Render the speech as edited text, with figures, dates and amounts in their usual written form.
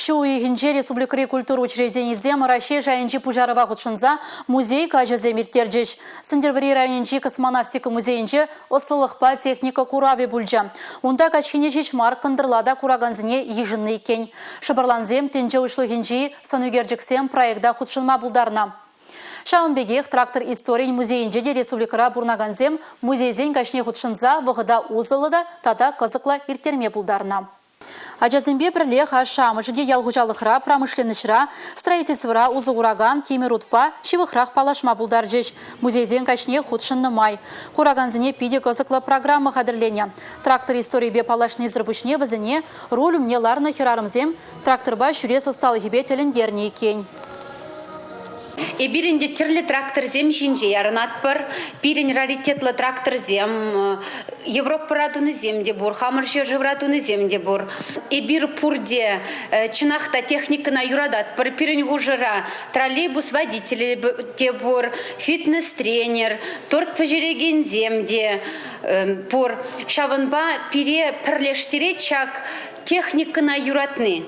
Ҫу уйӑхӗнче республикӑри культура учрежденийӗсем Раҫҫей шайӗнчи пуҫарӑва хутшӑнса музей каҫӗсем ирттерчӗҫ. Сӗнтӗрвӑрри районӗнчи космонавтика музейӗнче ӑслӑлӑхпа техника куравӗ пулчӗ. Унта каҫхине ҫеҫ мар, кӑнтӑрла та куракансене йышӑннӑ иккен. Шӑпӑрлансем тӗнче уҫлӑхӗнчи сӑнӳкерчӗксем проекта хутшӑнма пултарнӑ. Ҫавӑн пекех трактор историйӗн музейӗнче те республикӑра пурӑнакансем музейсен каҫне хутшӑнса вӑхӑта усӑллӑ та тата кӑсӑклӑ ирттерме пултарнӑ. Ачасемпе пӗрлех ашшӗ-амӑшӗ те ял хуҫалӑхра, промышленноҫра, строительствӑра усӑ куракан тимӗр утпа ҫывӑхрах паллашма пултарчӗҫ. Музейсен каҫне хутшӑннӑ май куракансене питӗ кӑсӑклӑ программа хатӗрленӗ. Трактор историйӗпе паллашнисӗр пуҫне вӗсене руль умне ларнӑ хӗрарӑмсем тракторпа ҫӳрес ӑсталӑхӗпе тӗлӗнтернӗ иккен. Эпир ӗнтӗ тӗрлӗ тракторсем ҫинче ярӑнатпӑр. Пирӗн раритетлӑ тракторсем Европӑра тунисем те пур, хамӑр ҫӗршывра тунисем те пур. Эпир пурте чӑнах та техникӑна юрататпӑр. Пирӗн хушӑра троллейбус водителӗ те пур, фитнес-тренер, торт пӗҫерекенсем те пур. Ҫавӑнпа пире пӗрлештерет ҫак техникӑна юратни.